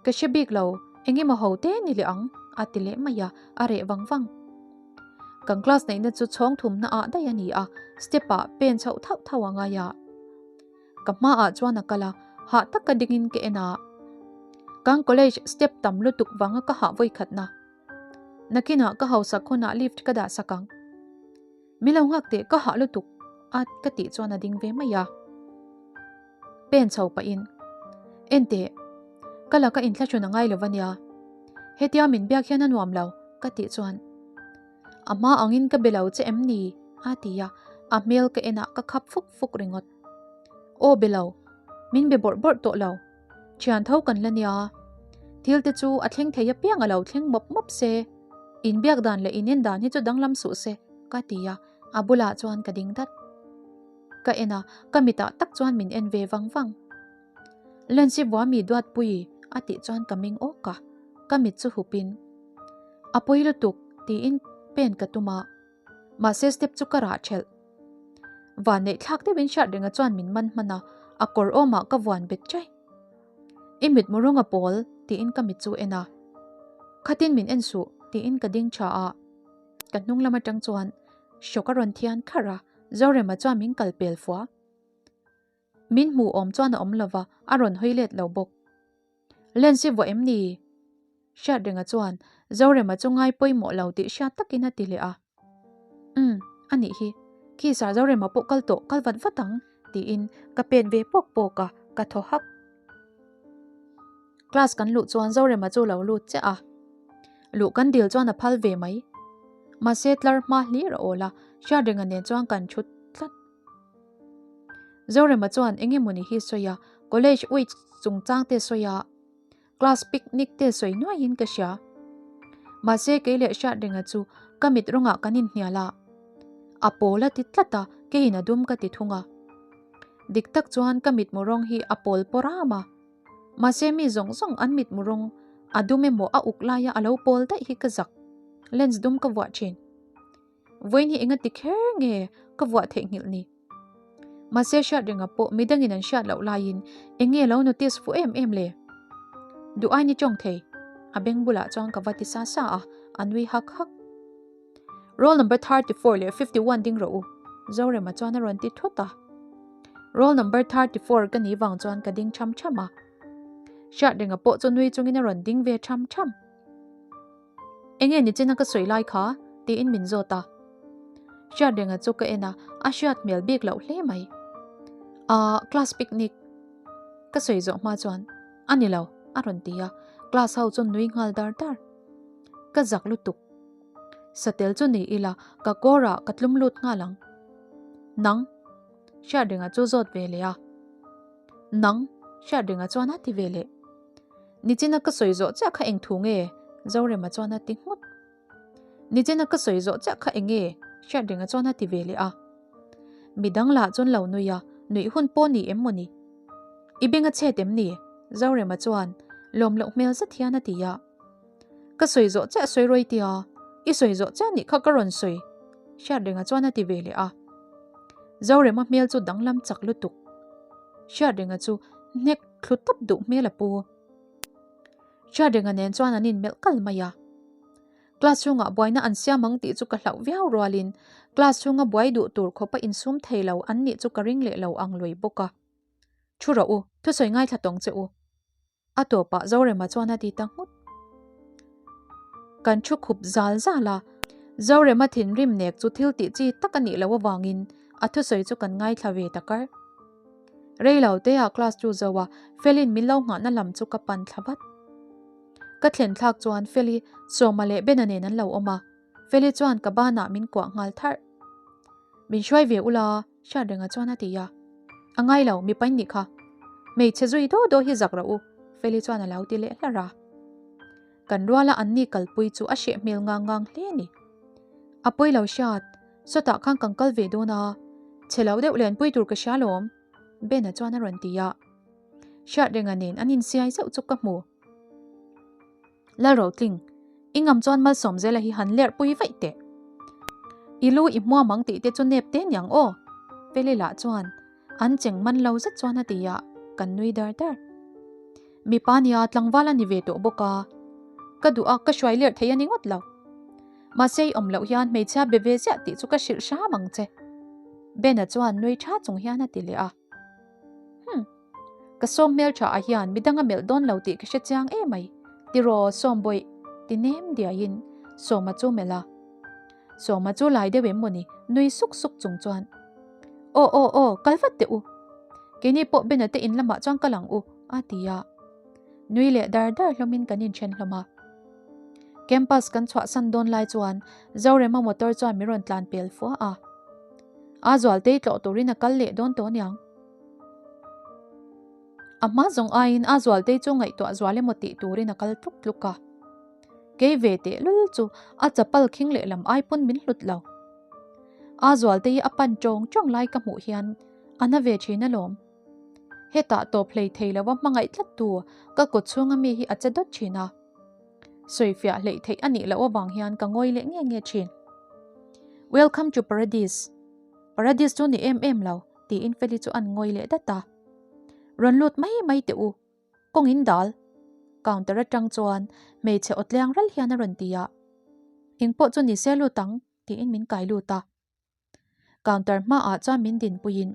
Ka hre bik lo, eng emaw ho te ni leh ang, a ti leh mai a, a reh vang vang. Kan class neihna chu chhawng thumna ah daih a ni a, step ah pen chhoh thauh thauh a ngai a. Ka hmaah chuan a kal a, hah taka dingin ka en a. Kan college step tam lutuk vanga ka hah vawikhatna. Nakinah ka hausak hunah lift ka dah sak ang. Mi lo nghak teh ka hah lutuk a ka tih chuan a ding ve mai a. Pen chho pahin, En teh, ka laka inthlahrun a ngai lo ania. Hetia min biak hian a nuam lo ka tih chuan, A hma angin ka be lo che em ni? a ti a, a hmel ka enah ka khap fuk fuk ringawt. Aw be lo, min be bawrh bawrh tawh lo. Thian tho kan la nia. Thil te chu a thleng thei apiang a lo thleng mawp mawp se. Inbiak dan leh inen dan hi chu danglam suh se, ka ti a, a bulah chuan ka ding dat. Ka en a, ka mitah tak chuan min en ve vang vang. Lensi Vuami Duatpui a tih chuan ka meng awk a, ka mit chu hupin, A pawi lutuk, tiin pen ka tum a, mahse step chu ka rah ṭhelh. Van neih thlak deuhin hriat renga chuan min man hman a, a kawr awmah ka vuan bet chai. I mit mu rawng a pawl, tiin ka mit chu en a. Khatin min en suh, tiin ka ding tha a. Ka hnung lam atang chuan hrawk a rawn thian kharh a, Zorema chuan min kal pel fua. Min hmuh awm chuan a awm lova, a rawn hawi let lo bawk. Lens i vuah em ni? Hriatrenga chuan Zorema chu ngai pawimawh lo tih hriat takin a ti leh a. Umm, a nih hi. Khi sar Zorema pawh kal tawh, kal vat vat ang, tiin ka pen ve pawk pawk a, ka thaw hak. Class kan luh chuan Zorema chu lo lut chiah a. Luh kan dil chuan a phal ve mai. Mahse tlar hma hlir a awl a, Hriatrenga nen chuan kan thut tlat. Zorema chuan eng emawni hi sawi a, college week chungchang te sawi a, class picnic te sawi nuaiin ka hria. Mahse kei leh Hriatrenga chu ka mit rawngah kan inhnial a, a pawl a ti tlat a, keiin a dum ka ti thung a. Dik tak chuan ka mitmu rawng hi a pawl pawr am a, mahse mi zawng zawng an mitmu rawng a dum emaw a uk laia a lo pawl daih hi ka zak, lens dum ka vuah thin. Vawiin hi enga ti kher nge ka vuah theihnghilh ni? Mahse hriat renga pawh midangin an hriat loh laiin eng nge lo notice fuh em em le? Duh ai ni tawng thei. A beng bulah chuan ka va ti sa sa a, a nui hak hak. Roll number 34 leh 51 ding rawh u, Zorema chuan a rawn ti thut a. Roll number 34 ka nih vang chuan ka ding tham tham a. Hriat renga pawh chu nui chungin a rawn ding ve tham tham. Enge nichina ka sawi lai kha? tiin min zawt a. Hriatrenga chu ka en a, a hriat hmel bik loh hle mai. Ahh, class picnic ka sawi zawh hma chuan a ni lo a rawn ti a, class ho chu nui nghal dar dar. Ka zak lutuk. Satel chu ni ila ka kawrah ka tlum lut nghal ang. Nang? Hriatrenga chu zawt ve leh a. Nang? Hriatrenga chuan a ti ve leh. Nichina ka sawi zawh chiah kha eng thu nge? Zorema chuan a ti nghut. Nichina ka sawi zawh chiah kha eng nge? Hriatrenga chuan a ti ve leh a. Midang lah chuan lo nui a, nuih hun pawh ni em maw ni? I beng a chhet em ni? Zorema chuan lawm loh hmel zet hian a ti a. Ka sawi zawh chiah sawi rawi tia, i sawi zawh chiah nih kha ka rawn sawi, Hriatrenga chuan a ti ve leh a. Zorema hmel chu danglam chak lutuk. Hriatrenga chu hnek thlu tawp duh hmel a pu. Hriatrenga nen chuan an inmelh kal mai a. Class chhungah buaina an siam ang tih chu ka hlauh viau rualin class chhunga buai duh tur khawpa insum thei lo an nih chu ka ring leh lo ang lui bawk a. Thu rawh u, thusawi ngaithla tawng che u. A tawpah Zorema chuan a ti ta nghut. Kan thu khup zal zal a, Zorema thinrim nek chu thil tih chi tak a nih loh avangin a thusawi chu kan ngaithla ve ta kar. Rei lo te ah class chu zo a, Felin min lo nghahna lam chu ka pan thla vat. Ka thlen thlak chuan Feli, Sawma leh Bena nen an lo awm a, Feli chuan ka banah min kuah nghal tharh. Min hruai ve ula, Hriatrenga chuan a ti a. A ngai lo, mipa in nih kha. Hmeichhe zui daw daw hi zak rawh u, Feli chuan a lo ti leh hlar a. Kan ruala an ni kalpui chu a hreh hmel ngang ngang hle a ni. A pawi lo hriat, sawtah khan kan kal ve dawn a, chhe lo deuh lenpui tur ka hria lawm, Bena chuan a rawn ti a. Hriatrenga nen an insiai zeuh chu ka hmu. Lalrotling, i ngam chuan Malsawmzela hi han lerh pui vaih teh. I lu i hmuam ang tih te chu nep te niang aw, Feli lah chuan an cheng man lo zet chuan a ti a, kan nui dar dar. Mipa nia tlangval a ni ve tawh bawk a, ka duh a ka hruai lerh thei a ni ngawt lo. Mahse i awm loh hian hmeichhia be ve ziah tih chu ka hrilh hram ang che. Bena chuan nui tha chung hian a ti leh a. Humm. Ka sawm hmeltha ah hian midang a melh dawn lo tih ka hre chiang emai, tiraw Sawmbawih? ti nem diaiin Sawma chu melh a. Sawma chu lai deuh em mawni nui suk suk chung chuan, Aw aw aw, kal vat teh u. Keini pawh Bena te in lamah chuan kal ang u, a ti a. Nui leh dar dar hlawmin kan inthen hlawm a. Campus kan chhuahsan dawn lai chuan Zorema motor chuan min rawn tlan pel fua a. A zualtei tlawh turin a kal leh dawn tawh aniang. A hma zawng aiin a zualtei chu ngaihtuah zual emaw tih turin a kal tluk tluk a. Kei ve teh lul chu a chapal khing lehlam ai pawn min hlut lo. A zualtei a pan tawng tawng lai ka hmuh hian a na ve thin alawm. Hetah tawp hlei thei lova hmangaih tlat tu ka kut chhunga mi hi a che dawt thin a. Sawifiah hleih theih a nih loh avang hian ka ngawi leh nge nge thin. Welcome to Paradise. Paradise chu ni em em lo, tiin Feli chu an ngawi leh dat a. Rawn lut mai mai teh u, kawng in dal. Counter atang chuan hmeichhe aw tliang ral hian a rawn ti a. Engpawh chu ni se lut ang, tiin min kai lut a. Counter hmaah chuan min dinpuiin,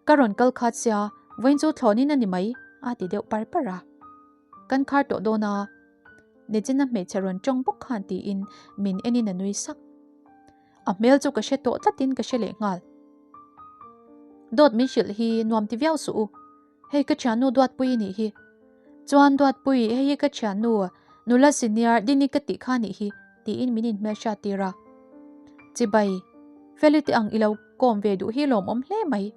Ka rawn kal khat sia, vawiin chu thlawnin a ni mai, a ti deuh par par a. Kan khar tawh dawn a, Nechina hmeichhe rawn tawng bawk khan tiin min enin a nui sak. A hmel chu ka hre tawh tlatin ka hre leh nghal. Dawt min hrilh hi nuam ti viau suh u. Hei ka thiannu Duatpui i nih hi. Chuan Duatpui, hei hi ka thiannu nula senior Dini ka tih kha nih hi, tiin min inhmelhriat tir a. Chibai, Feli te ang i lo kawm ve duh hi lawmawm hle mai.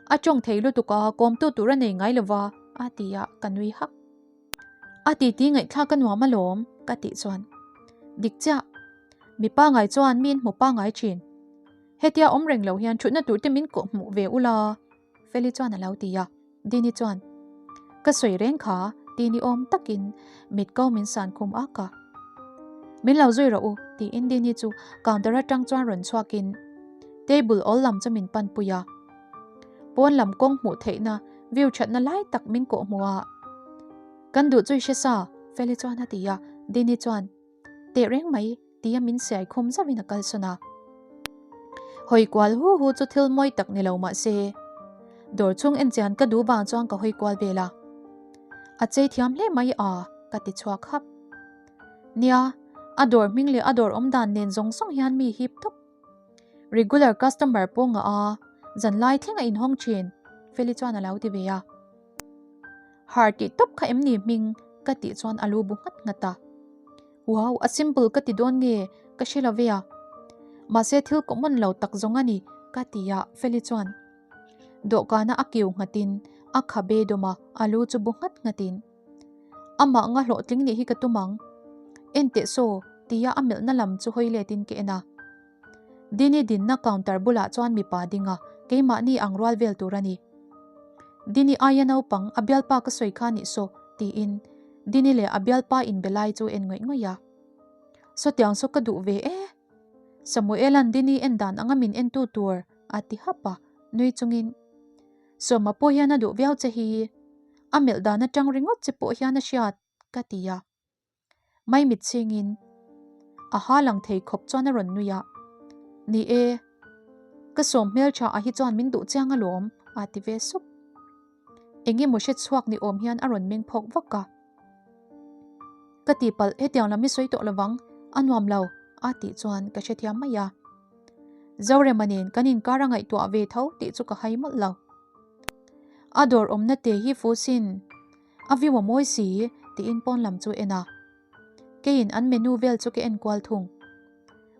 A tawng thei lutuk a, kawmtu tur a nei ngai lova, a ti a, ka nui hak. A titi ngaihthlak a nuam alawm, ka tih chuan. Dik chiah, mi pangai chuan mi in hmu pangai thin. Hetia awm reng lo hian thutna tur te min kawh hmuh ve ula. Feli chuan a lo ti a, Dini chuan, Ka sawi reng kha, ti ni awm takin mit ko min san khum ak a. Min lo zui rawh u, tiin Dini chu counter atang chuan rawn chhuakin table awl lam chu min pan pui a. Pawn lam kawng hmuh theihna view thatna lai tak min kawh hmuh a. Kan duh chu i hre sa, Feli chuan a ti a, Dini chuan, Teh reng mai, tia min siai khum zauhin a kalsawn a. Hawi kual hu hu chu thil mawi tak ni lo mah se, dawr chhung en chian ka duh vang chuan ka hawi kual vel a. A chei thiam hle mai a, ka ti chhuak hap. Nia, a dawr hming leh a dawr awm dan nen zawng zawng hian mi hip tawp. Regular customer pawh ngah a, zanlai thleng a inhawng thin, Feli chuan a lo ti ve a. Har tih tawp kha em ni hming? ka tih chuan a lu bu nghat nghat a. Wow, a simple ka ti dawn nge ka hre lo ve a. Mahse thil common lo tak zawng a ni ka ti a, Feli chuan dawhkana a kiu nghatin a khabe dawm a, a lu chu bu nghat nghatin amah nga hlawhtling nih hi ka tum ang. En teh saw tia a melhna lam chu hawi letin ka en a. Dini dinna counter bulah chuan mipa ding a, keimahni ang rual vel tur a ni. Dini aia naupang a bialpa ka sawi kha nih saw, tiin Dini leh a bialpa inbe lai chu en ngawih ngawih a. Sawtiang saw ka duh ve e. Samuela'n Dini en dan anga min entu tur a ti hap a, nui chungin, Sawma pawh hian a duh viau che hi, a melh dan atang ringawt che pawh hian a hriat, ka ti a. Maimit chhingin a ha lang thei khawp chuan a rawn nui a, Ni e, ka sawm hmeltha ah hi chuan min duh chiang alawm a ti ve sup. Eng emaw hre chhuak ni awm hian a rawn meng phawk vak a. Ka tihpalh hetiang lam hi sawi tawh lovang, a nuam lo a tih chuan ka hrethiam mai a. Zorema nen kan inkar a ngaihtuah ve tho tih chu ka hai mawlh lo. A dawr awmna te hi fusin A view a mawi si tiin pawn lam chu en a. Keiin an menu vel chu ka en kual thung.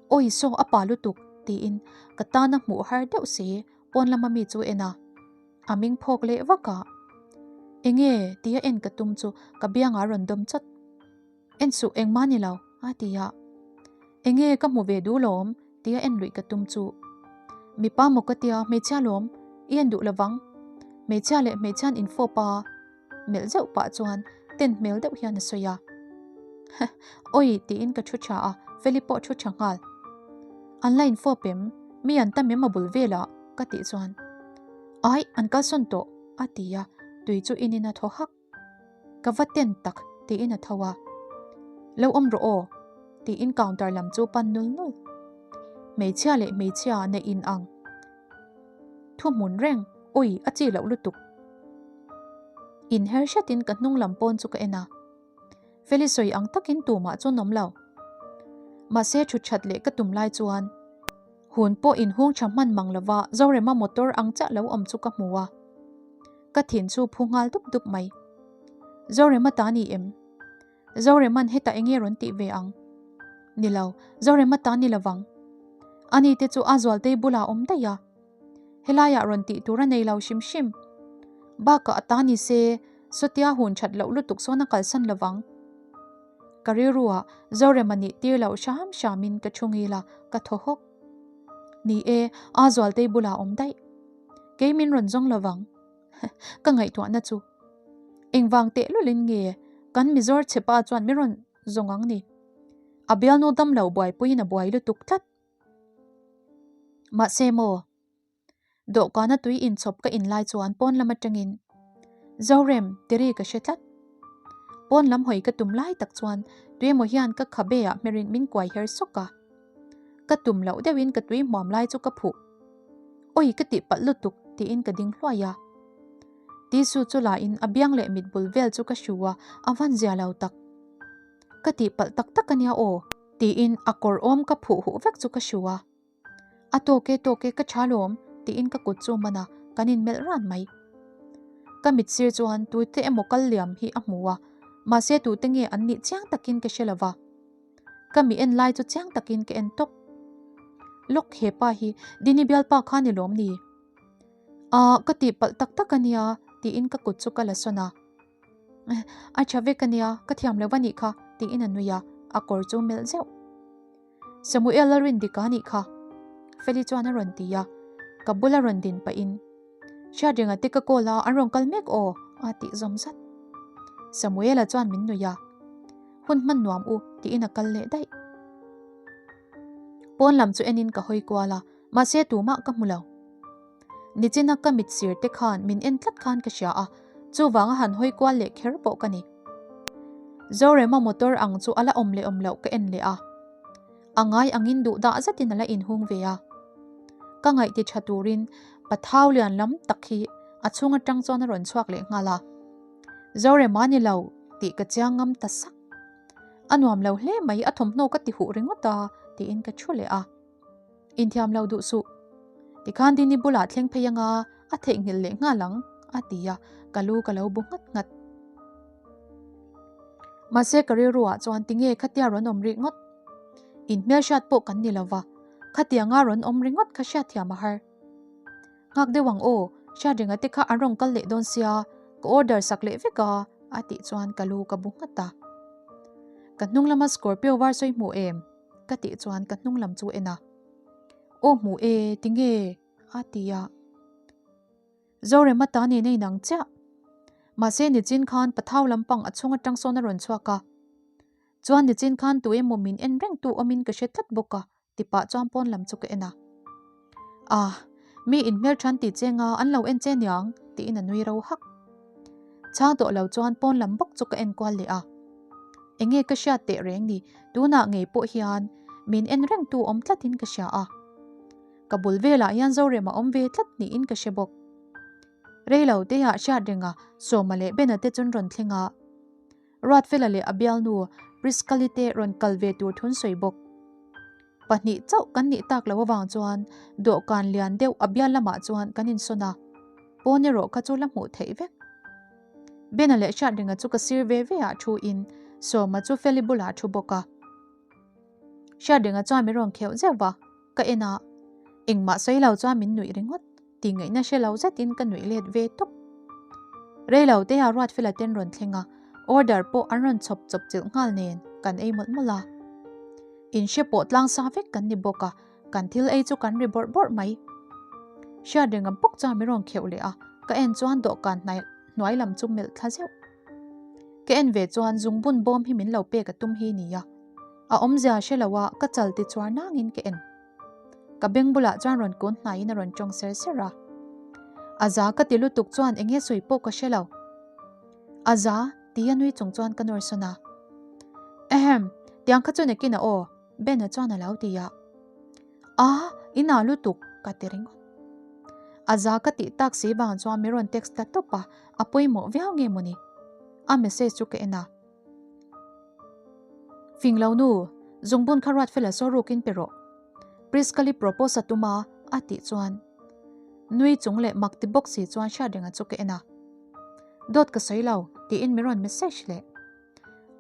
Awi saw a pa lutuk tiin ka tana hmuh har deuh si pawn lama mi chu en a. A ming phawk leh vak a. Enge tia en ka tum chu ka biangah a rawn dawm chawt. En suh engmah ni lo a ti a. Enge ka hmu ve duh lawm tia en luih ka tum chu. Mipa maw ka tia hmeichhia lawm i en duh lovang. Hmeichhia leh hmeichhian infawp a melh zeuh pah chuan ten hmel deuh hian a sawi a. Awi tiin ka thu tha a, Feli pawh thu tha nghal. An la infawp em? Mi an tam em a bul velah? ka tih chuan Aih an kalsawn tawh a ti a, tui chu inin a thaw hak. Ka va ten tak tiin a tho a. Lo awm rawh aw tiin counter lam chu pan nul nul. Hmeichhia leh hmeichhia neih in ang. Thuhmun reng, awi a chi loh lutuk. Inher hretin ka hnung lam pawn chu ka en a. Feli sawi ang takin tumah chu an awm lo. Mahse thut that leh ka tum lai chuan hun pawh inhung tha hman mang lova Zorema motor ang chiah lo awm chu ka hmu a. Ka thin chu phu nghal dup dup mai. Zorema ta ni em? Zoreman hetah enge rawn tih ve ang? Ni lo, Zorema ta ni lovang. Ani te chu a Zualtei bulah awm daih a. Helaiah rawn tih tur a nei lo hrim hrim. Bakah a ta ni se, sawtia hun that loh lutuk sawn a kalsan lovang. Ka rilruah Zorema nih tir loh hram hramin ka thu ngil a, ka thaw hawk. Ni e, a Zualtei bulah awm daih. Kei min rawn zawng lovang. Ka ngaihtuahna chu engvang tehlulin nge kan Mizor chhepa chuan min rawn zawng ang ni? A bialnu damlo buaipuiin a buai lutuk tlat. Mahse maw? Dawhkana tui inchhawp ka in lai chuan pawn lam atangin Zorem tiri ka hre tlat. Pawn lam hawi ka tum lai tak chuan tuemaw hian ka khabe ah hmerin min kuai her sawk a. Ka tum loh deuhin ka tui hmuam lai chu ka phuh. Awi ka tih palh lutuk tiin ka ding hluai a. Tissue chu la in a biang leh mit bul vel chu ka hru a, a van zia lo tak. Ka tih palh tak tak ania aw tiin a kawr awm ka phuh huh vek chu ka hru a. A tawk e tawk e ka tha lawm tiin ka kut chu man a, kan in melh ran mai. Ka mit sir chuan tute emaw kal liam hi a hmu a, mahse tute nge an nih chiang takin ka hre lova. Ka mi en lai chu chiang takin ka en tawp. Lawk he pa hi Dini bialpa kha ni lawm ni? Aah ka tih palh tak tak a nia tiin ka kut chu ka la sawn a. A tha vek a nia ka thiam lo a nih kha tiin a nui a, a kawr chu melh zeuh. Samuel a rin dik a nih kha Feli chuan a rawn ti a, ka bula rawn din pahin Hriatrenga te ka call a an rawn kal mek aw a tih zawm zat. Samuela chuan min nui a. Hun hman nuam u tiin a kal leh daih. Pawn lam chu enin ka hawi kual a, mahse tumah ka hmu lo. Nichina ka mit sir te khan min en tlat khan ka hria a, chuvanga han hawi kual leh kher pawh ka ni. Zorema motor ang chu a la awm leh awm loh ka en leh a. A ngai angin duh dah zetin a la inhung ve a. Ka ngaih ti tha turin pathau lian lam tak hi a chhung atang chuan a rawn chhuak leh nghal a. Zorema ni lo tih ka chiang ngam ta sak. A nuam lo hle mai a thawmhnaw ka ti huh ringawt a tiin ka thu leh a. Inthiam lo duh suh. Tikhan Dini bulah thleng phei anga a theihnghilh leh nghal ang a ti a, ka lu ka lo bu nghat nghat. Mahse ka rilruah chuan tinge khatia rawn awm rih ngawt? In hmelhriat pawh kan ni lova, khatianga rawn awm ringawt kha hriatthiam a har. Nghak deuh ang aw, Hriatrenga te kha an rawn kal leh dawn sia, ka order sak leh vek a, a tih chuan ka lu ka bu nghat a. Ka hnung lama Scorpio var sawi hmu em? Ka tih chuan ka hnung lam chu en a. Aw hmu e, tinge? a ti a. Zorema ta nen a inang chiah. Mahse nichin khan pathau lampang a chhung atang sawn a rawn chhuak a. Chuan nichin khan tu emaw min en reng tu awmin ka hre tlat bawk a. Ti pah chuan pawn lam chu ka en a. Ah, mi in hmelthan ti che nga an lo en che niang tiin a nui ro hak. Chhang tawh lo chuan pawn lam bawk chu ka en kual leh a. Enge ka hriat teh reng ni, tunah ngei pawh hian min en reng tu awm tlatin ka hria a. Ka bul velah hian Zorem a awm ve tlat niin ka hre bawk. Reilo teah hriat renga Sawma leh Bena te chun rawn thleng a. Ruatfela leh a bialnu Priscali te rawn kal ve tur thun sawi bawk. Pahnih chauh kan nih tak loh avang chuan dawhkan lian deuh a bial lamah chuan kan insawn a, pawn erawh kha chu la hmuh theih vek. Bena leh Hriatrenga chu ka sir ve ve ah thu in Sawma chu Feli bulah a thu bawk a. Hriatrenga chuan min rawn kheuh zeuh va, ka en a, engmah sawi lo chuan min nuih ringawt. Tih ngaihna hre lo zetin ka nuih let ve tawp. Rei lo te ah Ruatfela ten rawn thleng a, order pawh an rawn chhawp chawp chilh nghal nen kan ei mawlh mawlh a. In hre pawh tlang sa vek kan ni bawk a, kan thil ei chu kan ri bawrh bawrh mai. Hriatrenga bawk chuan min rawn kheuh leh a, ka en chuan dawhkan hnai hnuai lam chu melh thla zeuh. Ka en ve chuan zungbun bawm hi min lo pek a tum hi nia. A awmzia hre lo a ka chal ti chuar nangin ka en. Ka beng bulah chuan rawn kun hnaiin a rawn tawng ser ser a. A za ka ti lutuk chuan eng nge sawi pawh ka hre lo. A za ti a nui chung chuan ka nawr sawn a. Ehem, tiang kha chu nakin a aw, Ben-a chuan a lo ti a. A, i na lutuk ka ti ringawt. A za ka tih tak si vang chuan min rawn text ta tawp a, a pawimawh viau nge mawni? A message chu ka en a. Fing lo nu, zungbun kha Ruatfela saw rukin pe rawh. Priscali propose a tum a, a tih chuan nui chung leh mak ti bawk si chuan Hriatrenga chu ka en a. Dawt ka sawi lo, tiin min rawn message leh.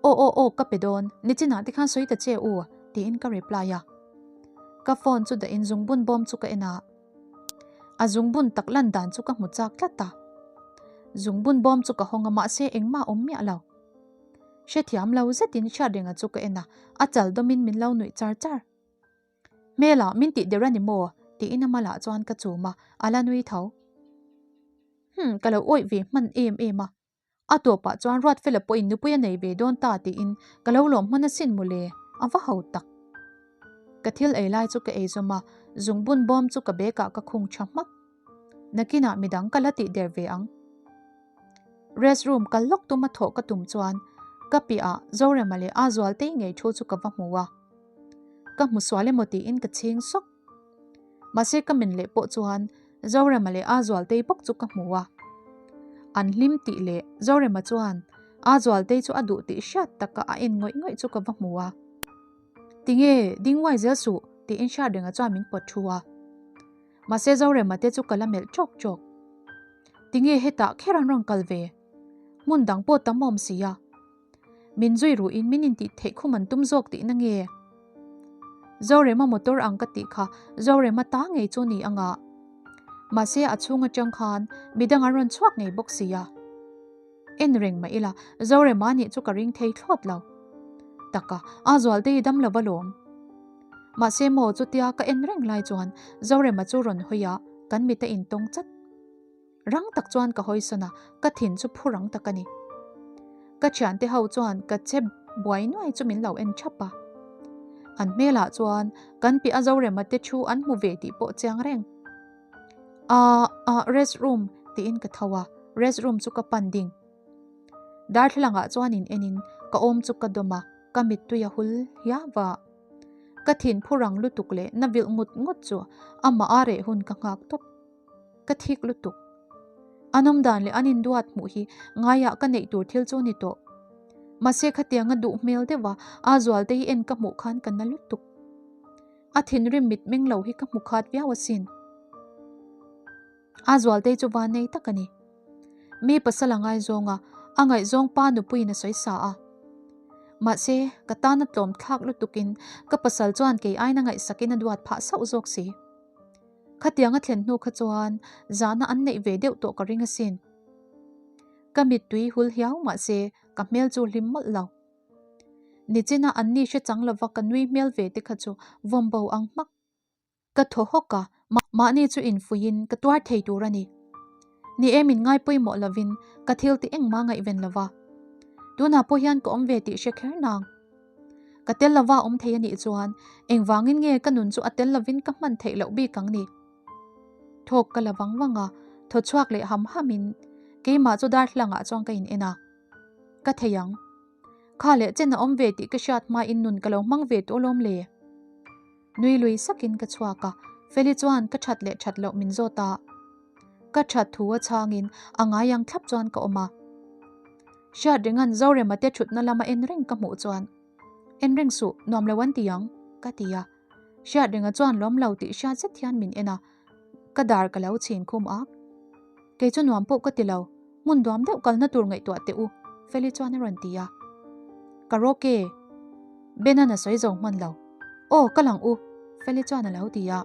Aw aw aw ka pe dawn, nichinah te khan sawi ta che u, tiin ka reply a. Ka phone chu dahin zungbun bawm chu ka en a. A zungbun tak lan dan chu ka hmu chak tlat a. Zungbun bawm chu ka hawng a mahse engmah a awm miah lo. Hrethiam lo zetin Hriatrenga chu ka en a, a chal dawmin min lo nuih char char. Hmela, min tih der a ni maw? tiin a malah chuan ka chum a, a la nui tho. Hmm, ka lo awih ve hman em em a. A tawpah chuan Ruatfela pawhin nupui a nei ve dawn ta tiin ka lo lawm hman asin mawle, a va ho tak. Ka thil ei lai chu ka ei zawm a, zungbun bawm chu ka bag ah ka khung tha hmak. Nakinah midang ka la tih der ve ang. Rest room kal lawk tuma thawh ka tum chuan ka piahah Zorema leh a Zualtei ngei thu chu ka va hmu a. Ka hmu sual emaw tiin ka chhing sawk. Mahse ka men leh pawh chuan Zorema leh a Zualtei bawk chu ka hmu a. An hlim tih leh Zorema chuan a Zualtei chu a duh tih hriat taka a en ngawih ngawih chu ka va hmu a. Tinge ding uai zel suh tiin Hriatrenga chuan min pawt thu a. Mahse Zorema te chu ka la melh chawk chawk. Tinge hetah kher an rawn kal ve? Hmun dang pawh tam awm si a. Min zui ruhin min intih theih khum an tum zawk tihna nge? Zorema motor ang ka tih kha Zorema ta ngei chu ni anga. Mahse a chhung atang khan midang an rawn chhuak ngei bawk si a. En reng mah ila Zorema nih chu ka ring thei thlawt lo. Taka, a Zualte i dam lo va lawm. Mahse maw chutia ka en reng lai chuan Zorema chu rawn hawi a, kan mit a intawng chat. Rang tak chuan ka hawi sawn a, ka thin chu phu rang tak a ni. Ka thiante ho chuan ka che buai nuai chu min lo en thap a. An hmelah chuan kan piah a Zorema te thu an hmu ve tih pawh chiang reng. Ahh ahh rest room tiin ka tho a, rest room chu ka pan ding. Darthlalangah chuan in enin ka awm chu ka dawm a, ka mittui a hul hiau a. Ka thin phu rang lutuk leh na vilh ngut ngut chu amah a reh hun ka nghak tawp. Ka thik lutuk. An awm dan leh an induat hmuh hi ngaiah ka neih tur thil chu a ni tawh. Mahse khatianga duh hmel deuha a zualte hi en ka hmuh khan ka na lutuk. A thinrim mitmeng lo hi ka hmu khat viau asin. A zualte chu van nei tak a ni. Mi pasal a ngaizawng a, a ngaihzawng pa nupuiin a sawi sa a. Mahse, ka tana tlawm thlak lutukin ka pasal chuan kei aina ngaihsakin a duat phah sauh zawk si. Khatiang a thlen hnu kha chuan zahna an neih ve deuh tawh ka ring asin. Ka mittui hul hiau mahse ka hmel chu hlim mawlh lo. Nichina an ni hre chang lova ka nui hmel ve te kha chu vawm bo ang hmak. Ka thaw hawk a, mahni chu infuihin ka tuar thei tur a ni. Ni e min ngai pawimawh lovin ka thil ti engmah ngaihven lova. Tunah pawh hian ka awm ve tih hre kher nang. Ka tel lova awm thei a nih chuan engvangin nge ka nun chu a tel lovin ka hman theih loh bik ang ni? Thawk ka la vang vang a, thaw chhuak leh ham hamin keimah chu darthlangah chuan ka in en a. Ka thei ang. Kha leh chen a awm ve tih ka hriat hmain nun ka lo hmang ve tawh alawm le. Nui lui sakin ka chhuak a, Feli chuan ka that leh that loh min zawt a. Ka that thu a chhangin a ngai ang thlap chuan ka awm a. Hriat ringa'n Zorema te thutna lama en reng ka hmuh chuan, En reng suh, nuam lo an ti ang, ka ti a. Hriat ringa chuan lawm lo tih hriat zet hian min en a, ka dar ka lo chhin khum ak. Kei chu nuam pawh ka ti lo, hmun duam deuh kalna tur ngaihtuah teh u, Feli chuan a rawn ti a. Karaoke! Benan a sawi zo hman lo. Aw, ka lang u, Feli chuan a lo ti a.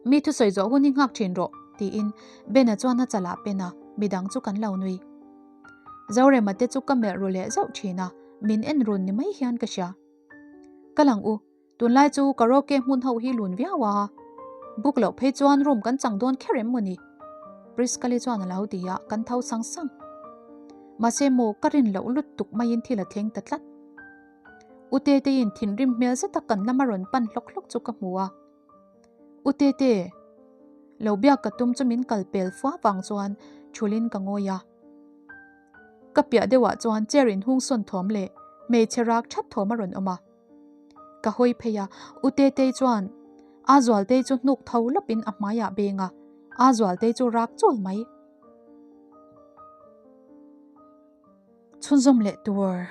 Mi thusawi zawh hun hi nghak thin rawh, tiin Bena chuan a chalah pen a, midang chu kan lo nui. Zorema te chu ka melh ru leh zauh thin a, min en run ni mai hian ka hria. Ka lang u, tunlai chu karaoke hmun ho hi lun viau a, book loh phei chuan room kan chang dawn kher em mawni? Priscali chuan a lo ti a, kan tho sang sang. Mahse maw ka rin loh lutuk maiin thil a thleng ta tlat. U Teteiin thinrim hmel zeta kan lama rawn pan hlawk hlawk chu ka hmu a. U Tete, lo biak ka tum chu min kal pel fua vang chuan thulin ka ngawi a. Ka piah deuhah chuan chair inhung sawn thawm leh hmeichhe rak that thawm a rawn awm a. Ka hawi phei a, U Tetei chuan a Zualtei chu hnuk tho lawpin a hmaiah beng a. A Zualtei chu rak chul mai. Chhunzawm leh tur.